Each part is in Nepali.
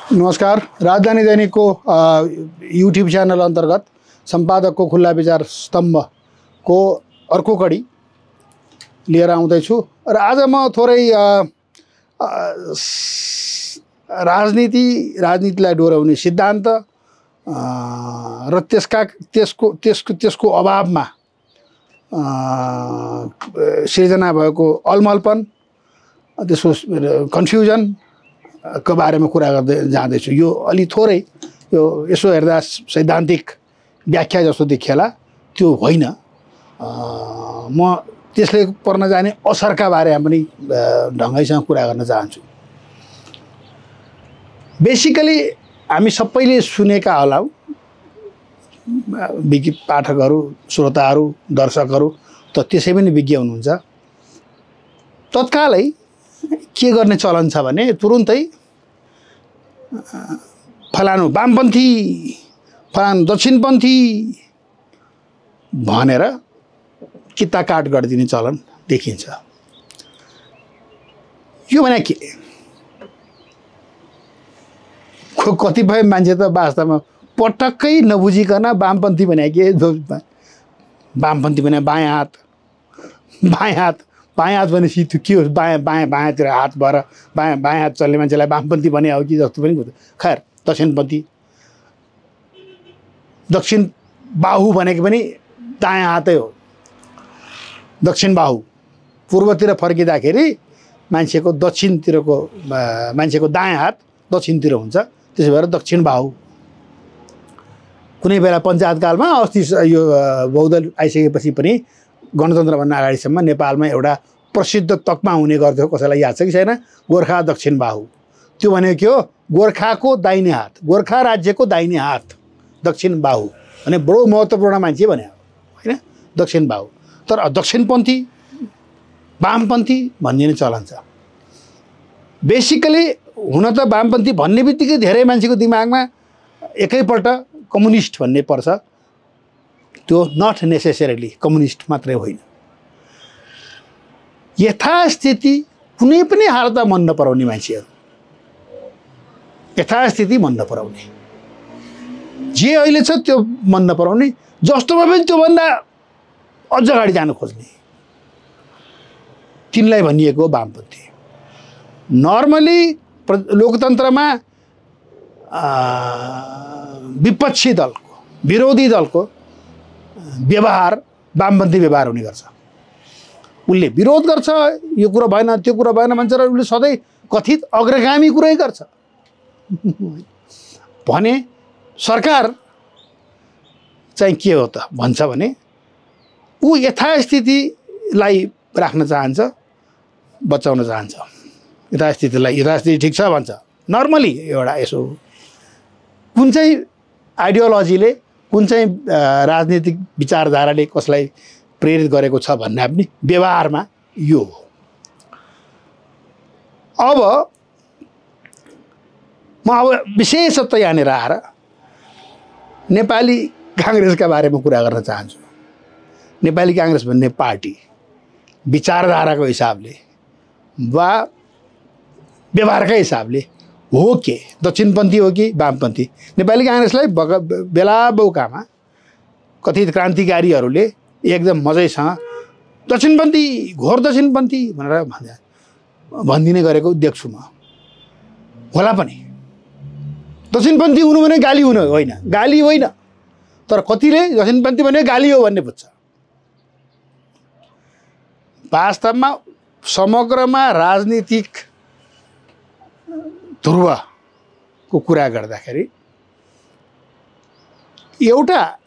नमस्कार। राजधानी दैनिकको युट्युब च्यानल अन्तर्गत सम्पादकको खुल्ला विचार स्तम्भको अर्को कडी लिएर आउँदैछु र आज म थोरै राजनीतिलाई डोर्याउने सिद्धान्त र त्यसको अभावमा सिर्जना भएको अलमलपन, त्यसको कन्फ्युजन को बारेमा कुरा गर्दै जाँदैछु। यो अलि थोरै यो यसो हेर्दा सैद्धान्तिक व्याख्या जस्तो देखिएला, त्यो होइन। म त्यसले पर्न जाने असरका बारेमा पनि ढङ्गैसँग कुरा गर्न चाहन्छु। बेसिकली हामी सबैले सुनेका होला, पाठकहरू, श्रोताहरू, दर्शकहरू त त्यसै पनि विज्ञ हुनुहुन्छ। तत्कालै के गर्ने चलन छ भने तुरुन्तै फलानु वामपन्थी, फलानु दक्षिणपन्थी भनेर किता काट गरिदिने चलन देखिन्छ। यो भने के, कतिपय मान्छे त वास्तवमा पटक्कै नबुझिकन वामपन्थी भने के, वामपन्थी भने बायाँ हात भनेपछि त्यो के हो, बायाँतिर हात भएर बायाँ हात चल्ने मान्छेलाई वामपन्थी भने हो कि जस्तो पनि हुन्छ। खैर, दक्षिणपन्थी, दक्षिण बाहु भनेको पनि दायाँ हातै हो। दक्षिण बाहु पूर्वतिर फर्किँदाखेरि मान्छेको दायाँ हात दक्षिणतिर हुन्छ, त्यसो भएर दक्षिण बाहु। कुनै बेला पञ्चायतकालमा अस्ति यो बहुदल आइसकेपछि पनि गणतन्त्रभन्दा अगाडिसम्म नेपालमा एउटा प्रसिद्ध तकमा हुने गर्थ्यो, कसैलाई याद छ कि छैन, गोर्खा दक्षिण बाहु। त्यो भनेको के हो, गोर्खाको दाहिने हात, गोर्खा राज्यको दाहिने हात दक्षिण बाहु भने बडो महत्त्वपूर्ण मान्छे भने होइन, दक्षिण बाहु। तर दक्षिणपन्थी, वामपन्थी भनिने चलन छ। बेसिकली हुन त वामपन्थी भन्ने बित्तिकै धेरै मान्छेको दिमागमा एकैपल्ट कम्युनिस्ट भन्ने पर्छ। त्यो नट नेसेसरीली कम्युनिस्ट मात्रै होइन। यथास्थिति कुनै पनि हालतमा मन नपराउने मान्छेहरू, यथास्थिति मन नपराउने, जे अहिले छ त्यो मन नपराउने, जस्तोमा पनि त्योभन्दा अझ अगाडि जान खोज्ने, तिनलाई भनिएको हो वामपन्थी। नर्मली लोकतन्त्रमा विपक्षी दलको, विरोधी दलको व्यवहार वामपन्थी व्यवहार हुने गर्छ। उसले विरोध गर्छ, यो कुरा भएन त्यो कुरा भएन भन्छ र उसले सधैँ कथित अग्रगामी कुरै गर्छ भने सरकार चाहिँ के हो त भन्छ भने ऊ यथास्थितिलाई राख्न चाहन्छ, बचाउन चाहन्छ। यथास्थिति ठिक छ भन्छ नर्मली। एउटा यसो कुन चाहिँ आइडियोलोजीले, कुन चाहिँ राजनीतिक विचारधाराले कसलाई प्रेरित गरेको छ भन्ने पनि व्यवहारमा यो हो। अब म विशेषतः यहाँनिर आएर नेपाली काङ्ग्रेसका बारेमा कुरा गर्न चाहन्छु। नेपाली काङ्ग्रेस भन्ने पार्टी विचारधाराको हिसाबले वा व्यवहारकै हिसाबले हो के दक्षिणपन्थी हो कि वामपन्थी? नेपाली काङ्ग्रेसलाई बेला बौकामा कथित क्रान्तिकारीहरूले एकदम मजैसँग दक्षिणपन्थी, घोर दक्षिणपन्थी भनेर भनिदिने गरेको देख्छु म। होला पनि दक्षिणपन्थी हुनु भने गाली हुनु होइन, गाली होइन, तर कतिले दक्षिणपन्थी भने गाली हो भन्ने बुझ्छ। वास्तवमा समग्रमा राजनीतिक ध्रुवको कुरा गर्दाखेरि एउटा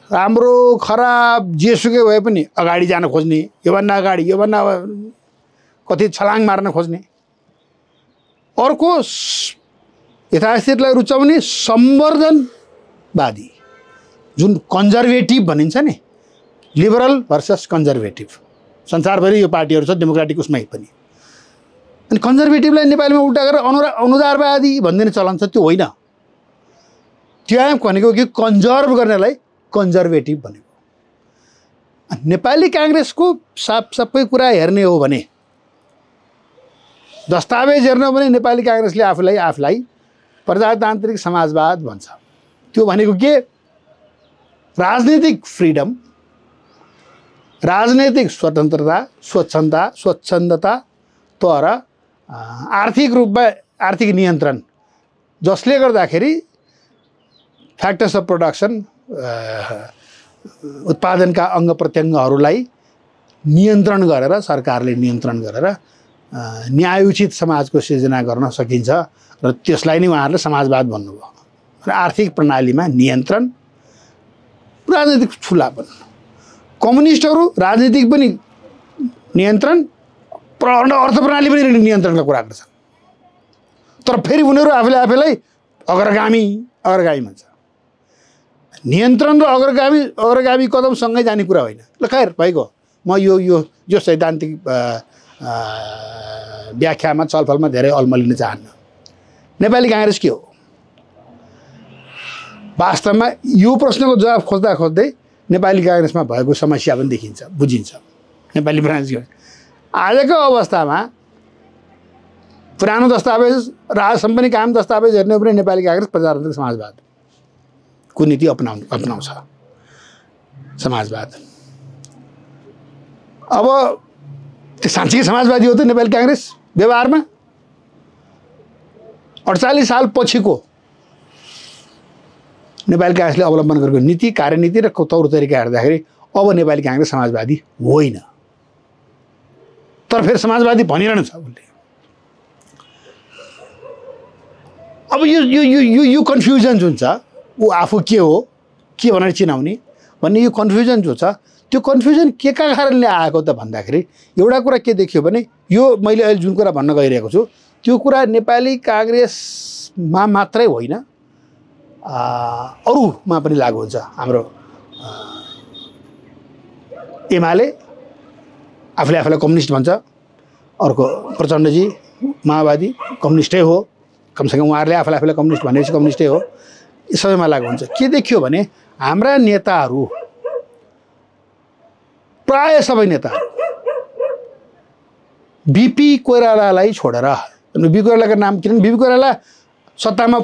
राम्रो खराब जेसुकै भए पनि अगाडि जान खोज्ने, योभन्दा अगाडि, योभन्दा कति छलाङ मार्न खोज्ने, अर्को यथास्थितिलाई रुचाउने संवर्धनवादी, जुन कन्जर्भेटिभ भनिन्छ नि, लिबरल भर्सस कन्जर्भेटिभ। संसारभरि यो पार्टीहरू छ, डेमोक्रेटिक उसमै पनि। अनि कन्जर्भेटिभलाई नेपालीमा उल्टा गरेर अनुदारवादी भनिदिने चलन छ, त्यो होइन। त्यो भनेको कि कन्जर्भ गर्नेलाई कन्जर्भेटिभ भनेको। नेपाली काङ्ग्रेसको सबै कुरा हेर्ने हो भने दस्तावेज हेर्नु भने नेपाली काङ्ग्रेसले आफूलाई प्रजातान्त्रिक समाजवाद भन्छ। त्यो भनेको के? राजनीतिक फ्रिडम, राजनैतिक स्वतन्त्रता, स्वच्छन्दता, तर आर्थिक रूपमा आर्थिक नियन्त्रण, जसले गर्दाखेरि फ्याक्टर्स अफ प्रोडक्सन, उत्पादनका अङ्ग प्रत्यङ्गहरूलाई नियन्त्रण गरेर, सरकारले नियन्त्रण गरेर न्यायोचित समाजको सिर्जना गर्न सकिन्छ र त्यसलाई नै उहाँहरूले समाजवाद भन्नुभयो। र आर्थिक प्रणालीमा नियन्त्रण, राजनीतिक ठुलापन। कम्युनिस्टहरू राजनीतिक पनि नियन्त्रण, अर्थ प्रणाली पनि नियन्त्रणका कुरा गर्छन्। तर फेरि उनीहरू आफैलाई अग्रगामी भन्छ। नियन्त्रण र अग्रगामी कदम सँगै जाने कुरा होइन। ल खैर भइगयो, म यो सैद्धान्तिक व्याख्यामा छलफलमा धेरै अल्मलिन चाहन्न। नेपाली काङ्ग्रेस के हो? वास्तवमा यो प्रश्नको जवाब खोज्दै नेपाली काङ्ग्रेसमा भएको समस्या पनि देखिन्छ, बुझिन्छ। नेपाली काङ्ग्रेस आजको अवस्थामा पुरानो दस्तावेज, राजसम्म पनि काम दस्तावेज हेर्ने हो भने नेपाली काङ्ग्रेस प्रजातान्त्रिक समाजवादको नीति अपनाउँछ। समाजवाद अब त्यो साँच्चै समाजवादी हो त नेपाली काङ्ग्रेस व्यवहारमा? 48 साल पछिको नेपाली काङ्ग्रेसले अवलम्बन गरेको नीति, कार्यनीति र तौर तरिका हेर्दाखेरि अब नेपाली काङ्ग्रेस समाजवादी होइन। तर फेरि समाजवादी भनिरहनु छ उसले। अब यो कन्फ्युजन जुन छ, ऊ आफू के हो, के भनेर चिनाउने भन्ने यो कन्फ्युजन जो छ, त्यो कन्फ्युजन के का कारणले आएको त भन्दाखेरि एउटा कुरा के देखियो भने, यो मैले अहिले जुन कुरा भन्न गइरहेको छु त्यो कुरा नेपाली काङ्ग्रेसमा मात्रै होइन, अरूमा पनि लागु हुन्छ। हाम्रो एमाले आफूलाई कम्युनिस्ट भन्छ, अर्को प्रचण्डजी माओवादी कम्युनिस्टै हो, कमसेकम उहाँहरूले आफूलाई कम्युनिस्ट भनेपछि कम्युनिस्टै हो। यो सबैमा लागु हुन्छ। के देखियो भने हाम्रा नेताहरू, प्राय सबै नेताहरू बिपी कोइरालालाई छोडेर, बिपी कोइरालाको नाम किनभने बिपी कोइराला सत्तामा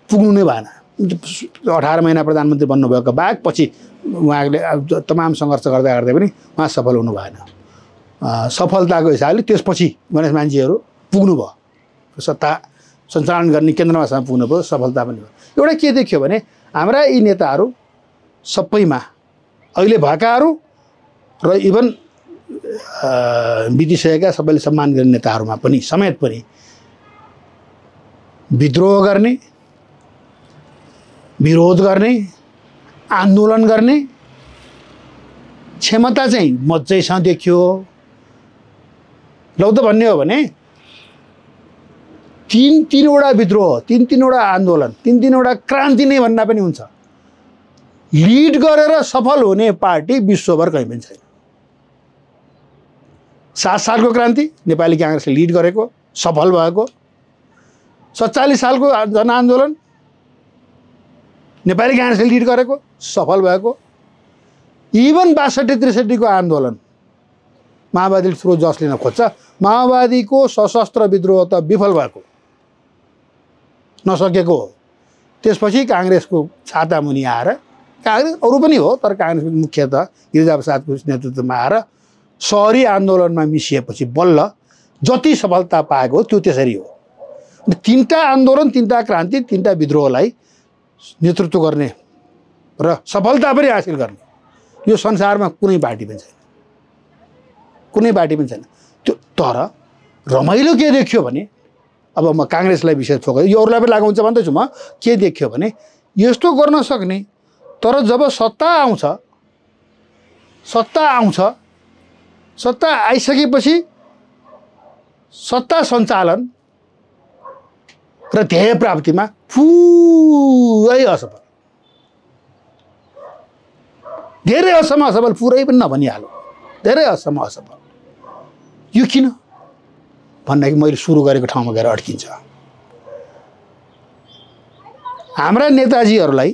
पुग्नु नै भएन। 18 महिना प्रधानमन्त्री बन्नुभएको बाहेक पछि उहाँले तमाम सङ्घर्ष गर्दा पनि उहाँ सफल हुनु भएन। सफलताको हिसाबले त्यसपछि गणेश मान्छेहरू पुग्नुभयो, सत्ता सञ्चालन गर्ने केन्द्रमासम्म पुग्नुभयो, सफलता पनि भयो। एउटा के देखियो भने हाम्रा यी नेताहरू सबैमा अहिले भएकाहरू र इभन बितिसकेका सबैले सम्मान गर्ने नेताहरूमा पनि समेत पनि विद्रोह गर्ने, विरोध गर्ने, आन्दोलन गर्ने क्षमता चाहिँ मजैसँग देखियो। लौ त भन्ने हो भने तीनवटा विद्रोह, तीनवटा आन्दोलन, तीनवटा क्रान्ति नै भन्दा पनि हुन्छ। लिड गरेर सफल हुने पार्टी विश्वभर कहीँ पनि छैन। 7 सालको क्रान्ति नेपाली काङ्ग्रेसले लिड गरेको, सफल भएको। 47 सालको जनआन्दोलन नेपाली काङ्ग्रेसले लिड गरेको, सफल भएको। इभन 62-63 को आन्दोलन माओवादीले थ्रो जस लिन खोज्छ, माओवादीको सशस्त्र विद्रोह त विफल भएको, नसकेको हो। त्यसपछि काङ्ग्रेसको छाता मुनि आएर, काङ्ग्रेस अरू पनि हो तर काङ्ग्रेसको मुख्यतः गिरिजाप्रसादको नेतृत्वमा आएर सहरी आन्दोलनमा मिसिएपछि बल्ल जति सफलता पाएको त्यो त्यसरी हो। 3टा आन्दोलन, 3टा क्रान्ति, 3टा विद्रोहलाई नेतृत्व गर्ने र सफलता पनि हासिल गर्ने यो संसारमा कुनै पार्टी पनि छैन, कुनै पार्टी पनि छैन। त्यो तर रमाइलो के देखियो भने, अब म काङ्ग्रेसलाई विशेष फोकस, यो अरूलाई पनि लागु हुन्छ भन्दैछु म, के देखियो भने यस्तो गर्न सक्ने, तर जब सत्ता आइसकेपछि सत्ता सञ्चालन र ध्येय प्राप्तिमा पुरै असफल, धेरै असफल, पुरै पनि नभनिहालौँ, धेरै असफल। यो किन भन्दाखेरि मैले सुरु गरेको ठाउँमा गएर अड्किन्छ। हाम्रा नेताजीहरूलाई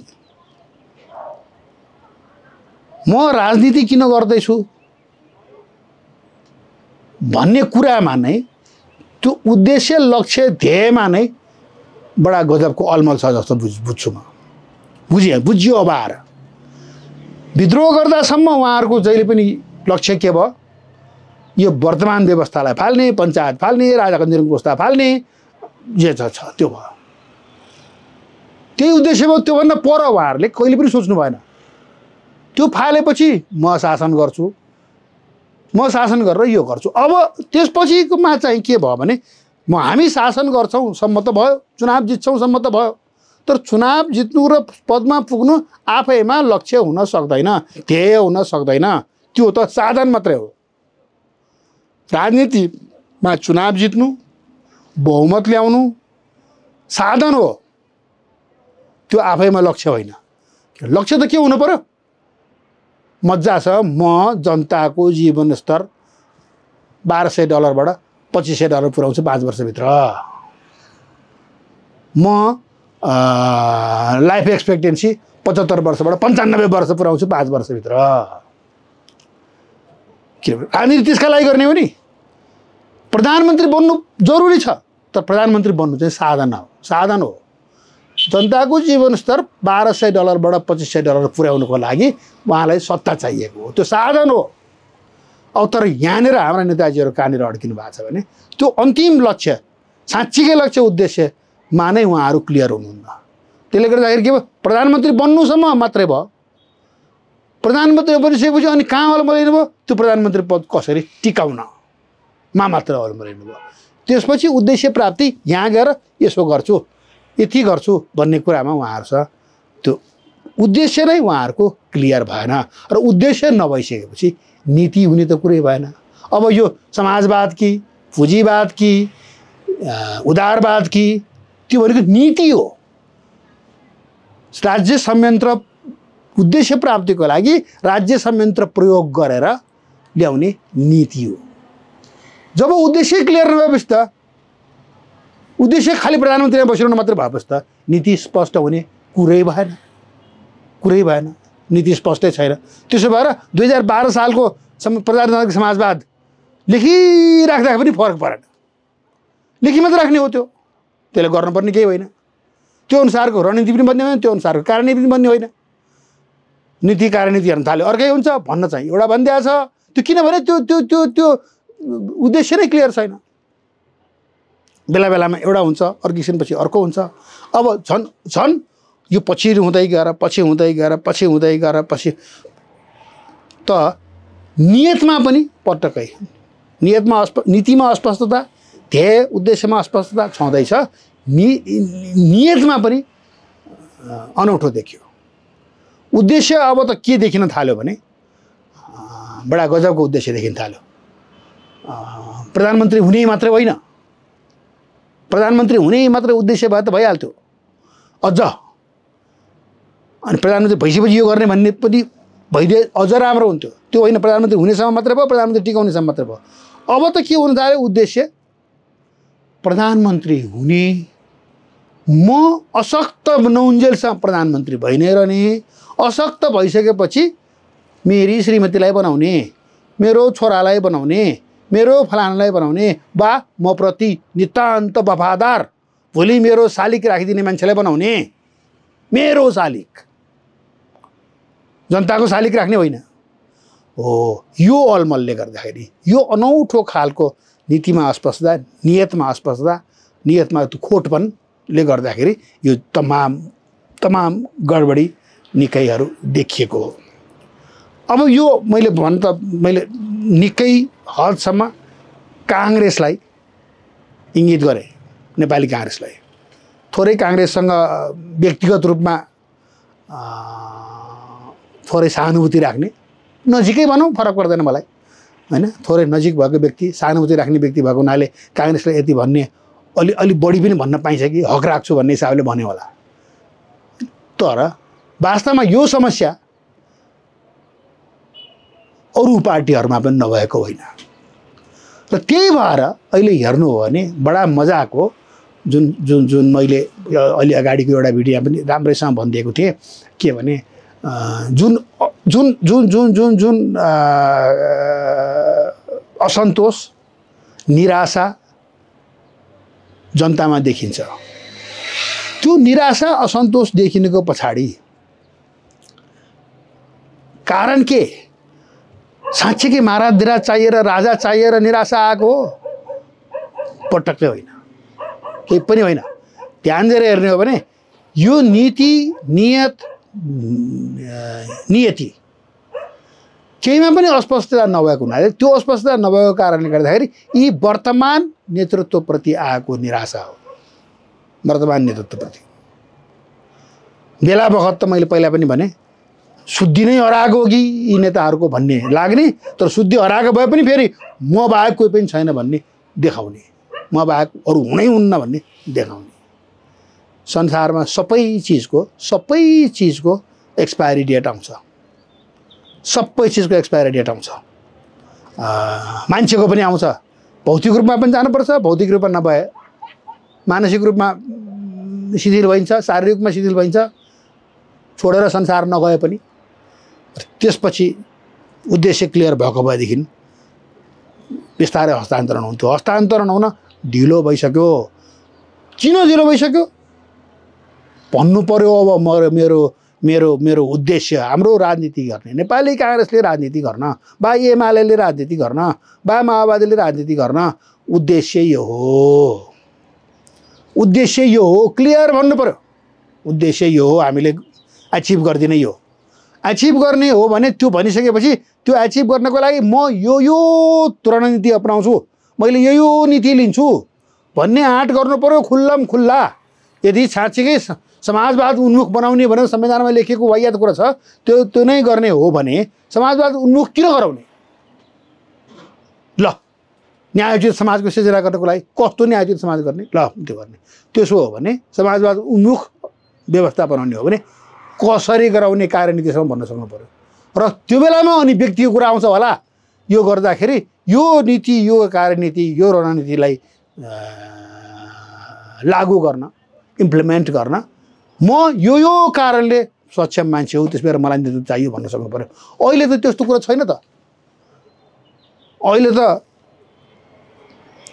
म राजनीति किन गर्दैछु भन्ने कुरामा नै त्यो उद्देश्य लक्ष्य ध्येयमा नै बडा गजबको अलमल छ जस्तो बुझ्छु म। बुझियो अब आएर विद्रोह गर्दासम्म उहाँहरूको जहिले पनि लक्ष्य के भयो, यो वर्तमान व्यवस्थालाई फाल्ने, पञ्चायत फाल्ने, राजाको निरङ्कुशता फाल्ने, जे छ त्यो भयो। त्यही उद्देश्य भयो। त्योभन्दा पर उहाँहरूले कहिले पनि सोच्नु भएन। त्यो फालेपछि म शासन गर्छु, म शासन गरेर यो गर्छु। अब त्यसपछिमा चाहिँ के भयो भने हामी शासन गर्छौँ सम्म त भयो, चुनाव जित्छौँ सम्म त भयो, तर चुनाव जित्नु र पदमा पुग्नु आफैमा लक्ष्य हुन सक्दैन, ध्येय हुन सक्दैन। त्यो त साधन मात्रै हो। राजनीतिमा चुनाव जित्नु, बहुमत ल्याउनु साधन हो, त्यो आफैमा लक्ष्य होइन। लक्ष्य त के हुनु पर्यो? मजा छ, म जनताको जीवनस्तर $1200बाट $2500 पुर्याउँछु 5 वर्षभित्र। म लाइफ एक्सपेक्टेन्सी 75 वर्षबाट 95 वर्ष पुर्याउँछु 5 वर्षभित्र। किनभने राजनीति त्यसका लागि गर्ने हो नि। प्रधानमन्त्री बन्नु जरुरी छ, तर प्रधानमन्त्री बन्नु चाहिँ साधन हो। जनताको जीवनस्तर $1200बाट $2500 पुर्याउनुको लागि उहाँलाई सत्ता चाहिएको हो, त्यो साधन हो। अब तर यहाँनिर हाम्रा नेताजीहरू कहाँनिर अड्किनु भएको छ भने त्यो अन्तिम लक्ष्य, साँच्चीकै लक्ष्य उद्देश्यमा नै उहाँहरू क्लियर हुनुहुन्न। त्यसले गर्दाखेरि के भयो, प्रधानमन्त्री बन्नुसम्म मात्रै भयो। प्रधानमन्त्री बनिसकेपछि अनि कहाँ अल्मलिनु भयो? त्यो प्रधानमन्त्री पद कसरी टिकाउनमा मात्र अल्मलिनु भयो। त्यसपछि उद्देश्य प्राप्ति यहाँ गएर यसो गर्छु, यति गर्छु भन्ने कुरामा उहाँहरूसँग त्यो उद्देश्य नै उहाँहरूको क्लियर भएन। र उद्देश्य नभइसकेपछि नीति हुने त कुरै भएन। अब यो समाजवाद कि पुँजीवाद कि उदारवाद कि त्यो भनेको नीति हो। राज्य संयन्त्र उद्देश्य प्राप्तिको लागि राज्य संयन्त्र प्रयोग गरेर ल्याउने नीति हो। जब उद्देश्य क्लियर नभएपछि त उद्देश्य खालि प्रधानमन्त्रीमा बसिरहनु मात्रै भएपछि त नीति स्पष्ट हुने कुरै भएन। नीति स्पष्टै छैन। त्यसो भएर 2012 सालको प्रजातान्त्रिक समाजवाद लेखिराख्दा पनि फरक परेन। लेखि मात्र राख्ने हो, त्यसले गर्नुपर्ने केही होइन। त्यो अनुसारको रणनीति पनि बन्ने होइन, त्यो अनुसारको कार्यनीति पनि बन्ने होइन। नीति कार्यनीति हेर्न थाल्यो अर्कै हुन्छ भन्न चाहिँ एउटा भनिदिएको छ। त्यो किनभने त्यो उद्देश्य नै क्लियर छैन। बेला बेलामा एउटा हुन्छ, अर्को किसिमपछि अर्को हुन्छ। अब झन् यो पछि हुँदै गएर त नियतमा पनि पटक्कै नीतिमा अस्पष्टता, ध्येय उद्देश्यमा अस्पष्टता छँदैछ। नियतमा पनि अनौठो देखियो। उद्देश्य अब त के देखिन थाल्यो भने बडा गजबको उद्देश्य देखिन थाल्यो। प्रधानमन्त्री हुने मात्रै होइन, प्रधानमन्त्री हुने मात्रै उद्देश्य भए त भइहाल्थ्यो। अझ अनि प्रधानमन्त्री भइसकेपछि यो गर्ने भन्ने पनि भइदिए अझ राम्रो हुन्थ्यो। त्यो होइन, प्रधानमन्त्री हुनेसम्म मात्रै भयो, प्रधानमन्त्री टिकाउनेसम्म मात्रै भयो। अब त के हुन थाल्यो उद्देश्य? प्रधानमन्त्री हुने, म अशक्त नहुन्जेलसम्म प्रधानमन्त्री भइ नै रहने, अशक्त भइसकेपछि मेरी श्रीमतीलाई बनाउने, मेरो छोरालाई बनाउने, मेरो फलानालाई बनाउने, वा म प्रति नितान्त वफादार भोलि मेरो शालिक राखिदिने मान्छेलाई बनाउने। मेरो शालिक, जनताको शालिक राख्ने होइन हो। यो अलमलले गर्दाखेरि यो अनौठो खालको नीतिमा अस्पष्टता, नियतमा अस्पष्टता, नियतमा खोटपनले गर्दाखेरि यो तमाम गडबडी निकैहरू देखिएको हो। अब यो मैले निकै हदसम्म काङ्ग्रेसलाई इङ्गित गरेँ, नेपाली काङ्ग्रेसलाई। थोरै काङ्ग्रेससँग व्यक्तिगत रूपमा थोरै सहानुभूति राख्ने, नजिकै भनौँ फरक पर्दैन मलाई होइन। थोरै नजिक भएको व्यक्ति, सहानुभूति राख्ने व्यक्ति भएको हुनाले काङ्ग्रेसलाई यति भन्ने अलि बढी पनि भन्न पाइन्छ कि हक राख्छु भन्ने हिसाबले भन्यो होला। तर वास्तवमा यो समस्या अरू पार्टीहरूमा पनि नभएको होइन। र त्यही भएर अहिले हेर्नु हो भने बडा मजाको जुन मैले अलि अगाडिको एउटा भिडियोमा पनि राम्रैसँग भनिदिएको थिएँ के भने जुन जुन जुन जुन जुन जुन असन्तोष निराशा जनतामा देखिन्छ। त्यो निराशा असन्तोष देखिनुको पछाडि कारण के? साँच्चीकै महाराज चाहिएर राजा चाहिएर निराशा आएको हो? पटक्कै होइन, केही पनि होइन। ध्यान दिएर हेर्ने हो भने यो नीति नियति केहीमा पनि अस्पष्टता नभएको हुनाले, त्यो अस्पष्टता नभएको कारणले गर्दाखेरि यी वर्तमान नेतृत्वप्रति आएको निराशा हो। वर्तमान नेतृत्वप्रति बेला बखत त मैले पहिला पनि भने शुद्धि नै हराएको हो कि यी नेताहरूको भन्ने लाग्ने, तर शुद्धि हराएको भए पनि फेरि म बाहेक कोही पनि छैन भन्ने देखाउने, म बाहेक अरू हुनै हुन्न भन्ने देखाउने। संसारमा सबै चिजको एक्सपायरी डेट आउँछ, सबै चिजको एक्सपायरी डेट आउँछ। मान्छेको पनि आउँछ। भौतिक रूपमा पनि जानुपर्छ, भौतिक रूपमा नभए मानसिक रूपमा शिथिल भइन्छ, शारीरिक रूपमा शिथिल भइन्छ, छोडेर संसार नगए पनि। त्यसपछि उद्देश्य क्लियर भएको भएदेखि बिस्तारै हस्तान्तरण हुन्थ्यो। हस्तान्तरण हुन ढिलो भइसक्यो। किन ढिलो भइसक्यो भन्नु पर्यो। अब मेरो मेरो मेरो उद्देश्य हाम्रो राजनीति गर्ने, नेपाली काङ्ग्रेसले राजनीति गर्न, बा एमाले राजनीति गर्न, बा माओवादीले राजनीति गर्न उद्देश्य यो हो। उद्देश्य यो हो, क्लियर भन्नु पर्यो। उद्देश्य यो हो, हामीले एचिभ गरिदिने यो एचिभ गर्ने हो भने त्यो भनिसकेपछि त्यो एचिभ गर्नको लागि म यो रणनीति अपनाउँछु, मैले यो नीति लिन्छु भन्ने आँट गर्नु पर्यो खुल्लम खुल्ला। यदि साँच्चीकै समाजवाद उन्मुख बनाउने भनेर संविधानमा लेखिएको वाहियात कुरा छ, त्यो नै गर्ने हो भने समाजवाद उन्मुख किन गराउने? ल, न्यायोचित समाजको सिर्जना गर्नको लागि कस्तो न्यायोचित समाज गर्ने? ल, त्यो गर्ने। त्यसो हो भने समाजवाद उन्मुख व्यवस्था बनाउने हो भने कसरी गराउने कार्यनीतिसम्म भन्न सक्नु पर्यो। र त्यो बेलामा अनि व्यक्तिको कुरा आउँछ होला। यो गर्दाखेरि यो नीति, यो कार्यनीति, यो रणनीतिलाई लागू गर्न, इम्प्लिमेन्ट गर्न म यो कारणले सक्षम मान्छे हो, त्यसबाट मलाई नेतृत्व चाहियो भन्न सक्नु पर्यो। अहिले त त्यस्तो कुरा छैन त। अहिले त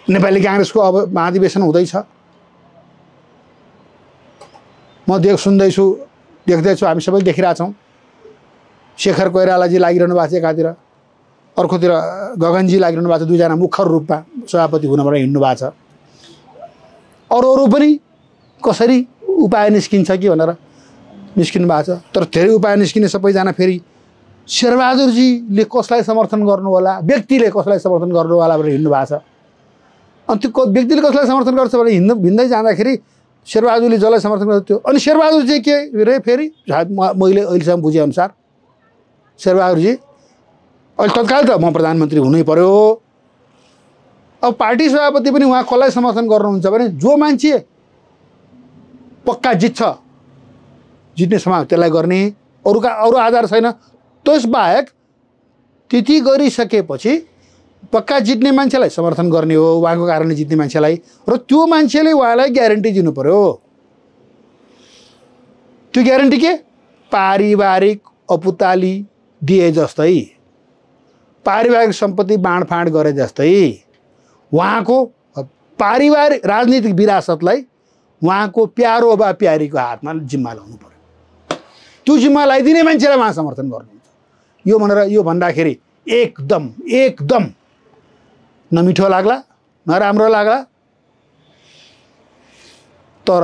नेपाली काङ्ग्रेसको अब महाधिवेशन हुँदैछ। म सुन्दैछु, देख्दैछु, हामी सबै देखिरहेछौँ। शेखर कोइरालाजी लागिरहनु भएको छ एकातिर, अर्कोतिर गगनजी लागिरहनु भएको छ। दुईजना मुखर रूपमा सभापति हुनबाट हिँड्नु भएको छ। अरू पनि कसरी उपाय निस्किन्छ कि भनेर निस्किनु भएको छ। तर धेरै उपाय निस्किने सबैजना फेरि शेरबहादुरजीले कसलाई समर्थन गर्नु होला, व्यक्तिले कसलाई समर्थन गर्नु होला भनेर हिँड्नु भएको छ। अनि त्यो व्यक्तिले कसलाई समर्थन गर्छ भने हिँड्दै जाँदाखेरि शेरबहादुरले जसलाई समर्थन गर्थ्यो, अनि शेरबहादुर चाहिँ के रे फेरि मैले अहिलेसम्म बुझेअनुसार शेरबहादुरजी अहिले तत्काल त म प्रधानमन्त्री हुनै पर्यो। अब पार्टी सभापति पनि उहाँ कसलाई समर्थन गर्नुहुन्छ भने जो मान्छे पक्का जित्ने समाज त्यसलाई गर्ने, अरू आधार छैन। त्यसबाहेक त्यति गरिसकेपछि पक्का जित्ने मान्छेलाई समर्थन गर्ने हो, उहाँको कारणले जित्ने मान्छेलाई। र त्यो मान्छेले उहाँलाई ग्यारेन्टी दिनु पर्यो। त्यो ग्यारेन्टी के? पारिवारिक अपुताली दिए जस्तै, पारिवारिक सम्पत्ति बाँडफाँड गरे जस्तै उहाँको पारिवारिक राजनीतिक विरासतलाई उहाँको प्यारो वा प्यारीको हातमा जिम्मा लाउनु पर्यो। त्यो जिम्मा लगाइदिने मान्छेलाई उहाँ समर्थन गर्नुहुन्छ। यो भन्दाखेरि एकदम नमिठो लाग्ला, नराम्रो लाग्ला, तर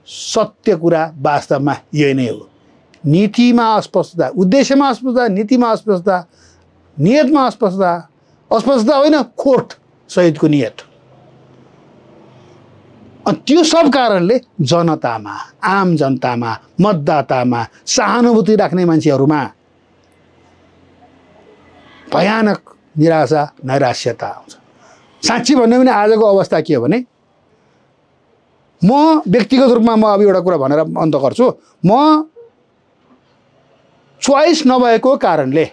सत्य कुरा वास्तवमा यही नै हो। नीतिमा अस्पष्टता, उद्देश्यमा अस्पष्टता, नीतिमा अस्पष्टता, नियतमा अस्पष्टता होइन, खोट सहितको नियत। अनि त्यो सब कारणले जनतामा, आम जनतामा, मतदातामा, सहानुभूति राख्ने मान्छेहरूमा भयानक निराशा, नैराश्यता आउँछ। साँच्ची भन्यो भने आजको अवस्था के हो भने, म व्यक्तिगत रूपमा म अब एउटा कुरा भनेर अन्त गर्छु। म चोइस नभएको कारणले,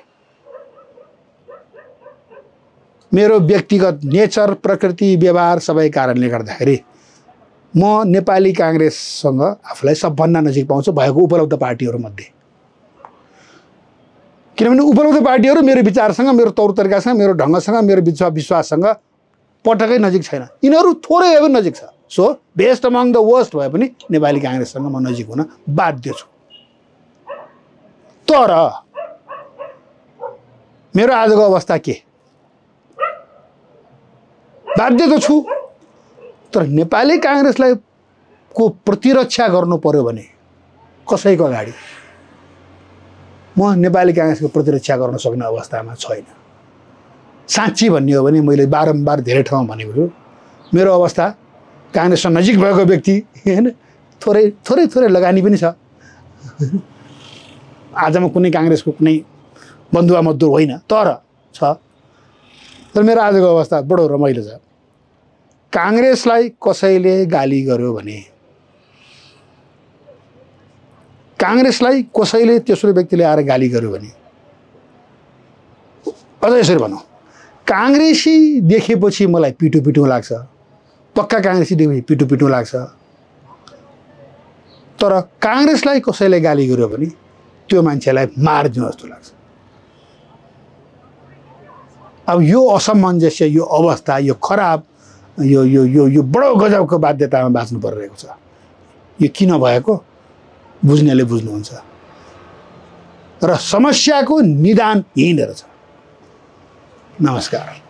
मेरो व्यक्तिगत नेचर, प्रकृति, व्यवहार सबै कारणले गर्दाखेरि म नेपाली काङ्ग्रेससँग आफूलाई सबभन्दा नजिक पाउँछु भएको उपलब्ध पार्टीहरूमध्ये। किनभने उपलब्ध पार्टीहरू मेरो विचारसँग, मेरो तौर तरिकासँग, मेरो ढङ्गसँग, मेरो विश्वाससँग पटक्कै नजिक छैन। यिनीहरू थोरै भए पनि नजिक छ। So best among the worst भए पनि नेपाली काङ्ग्रेससँग म नजिक हुन बाध्य छु। तर मेरो आजको अवस्था के? बाध्य त छु, तर नेपाली काङ्ग्रेसलाई को प्रतिरक्षा गर्नु पर्यो भने कसैको अगाडि म नेपाली काङ्ग्रेसको प्रतिरक्षा गर्न सक्ने अवस्थामा छैन। साँच्ची भन्ने हो भने मैले बारम्बार धेरै ठाउँमा भनेको छु, मेरो अवस्था काङ्ग्रेससँग नजिक भएको व्यक्ति होइन, थोरै थोरै थोरै लगानी पनि छ। आज म कुनै काङ्ग्रेसको कुनै बन्धुवा मजदुर होइन, तर छ। तर मेरो आजको अवस्था बडो रमाइलो छ। काङ्ग्रेसलाई कसैले गाली गर्यो भने, काङ्ग्रेसलाई कसैले तेस्रो व्यक्तिले आएर गाली गर्यो भने, अझ यसरी भनौँ, काङ्ग्रेसी देखेपछि मलाई पिटो पिटो लाग्छ, पक्का काङ्ग्रेसी देखेपछि पिटो पिटो लाग्छ। तर काङ्ग्रेसलाई कसैले गाली गर्यो भने त्यो मान्छेलाई मारिदिनु जस्तो लाग्छ। अब यो असमञ्जस्य, यो अवस्था, यो खराब, यो यो यो यो बडो गजबको बाध्यतामा बाँच्नु परिरहेको छ। यो किन भएको बुझ्नेले बुझ्नुहुन्छ। र समस्याको निदान यहीँनिर छ। नमस्कार।